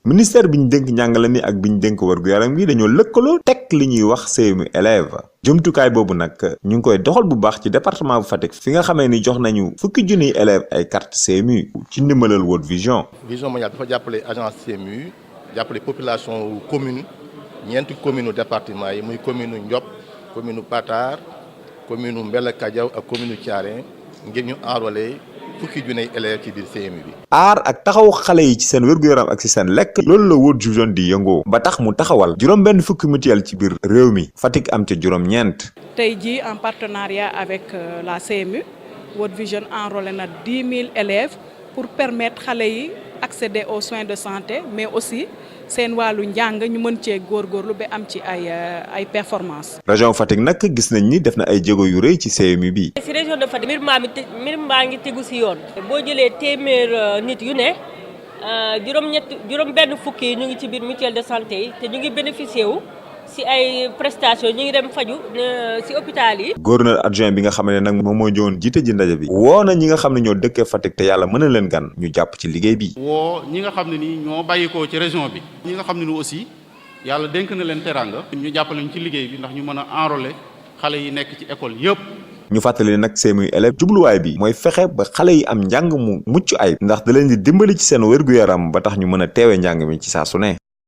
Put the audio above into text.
ministère bi ñu dénk njàngale mi ak bi ñu dénk wér-gu-yaram gi dañoo lëkkaloo teg li ñuy wax CMU élève jumtukaay boobu nag ñu ngi koy doxal bu baax ci département bu Fatick fi nga xamee ni jox nañu fukki junniy élèves ay carte CMU ci ndimbalal World Vision. Vision mondiale dafa jàppale agence CMU jàppale population commune ñeenti commune département yi muy commune Ndiop commune Patar commune Mbella Kadiaw ak commune Thiaré ngir ñu enrôler fukki junniy élèves ci biir CMU bi. aar ak taxaw xale yi ci seen wér-gu-yaram ak ci seen lekk loolu la World Vision di yëngoo ba tax mu taxawal juróom-benn fukki mutuelle ci biir réew mi Fatick am ca juróom-ñeent. tey jii en partenariat avec la CMU World Vision enrôlé na 10 000 élèves pour permettre xale yi accéder aux soins de santé mais aussi seen wàllu njàng ñu mën cee góorgóorlu ba am ci ay performance région Fatick nag gis nañ ni def na ay jéego yu rëy ci CMU bi. ci région de Fatick mbir maa ngi tegu si yoon. boo jëlee téeméer nit yu ne juróom-benn fukki yi ñu ngi ci biir mutuelle de santé yi te ñu ngi bénéficié wu si ay prestations ñu ngi dem faju si hôpital yi. gouverneur adjoint bi nga xam ne nag moom moo ñëwoon jiite ji ndaje bi. woo na ñi nga xam ne ñoo dëkkee Fatick te yàlla mën na leen gan ñu jàpp ci liggéey bi. woo ñi nga xam ne ni ñoo bàyyikoo ci région bi. ñi nga xam ne ni aussi yàlla dénk na leen teranga ñu jàppale ñu ci liggéey bi ndax ñu mën a enrôler xale yi nekk ci école yëpp. ñu fàttali nag CMU élève jubluwaay bi mooy fexe ba xale yi am njàng mu mucc ayib ndax da leen di dimbali ci seen wér-gu-yaram ba tax ñu mën a teewee njàng mi ci saa su ne.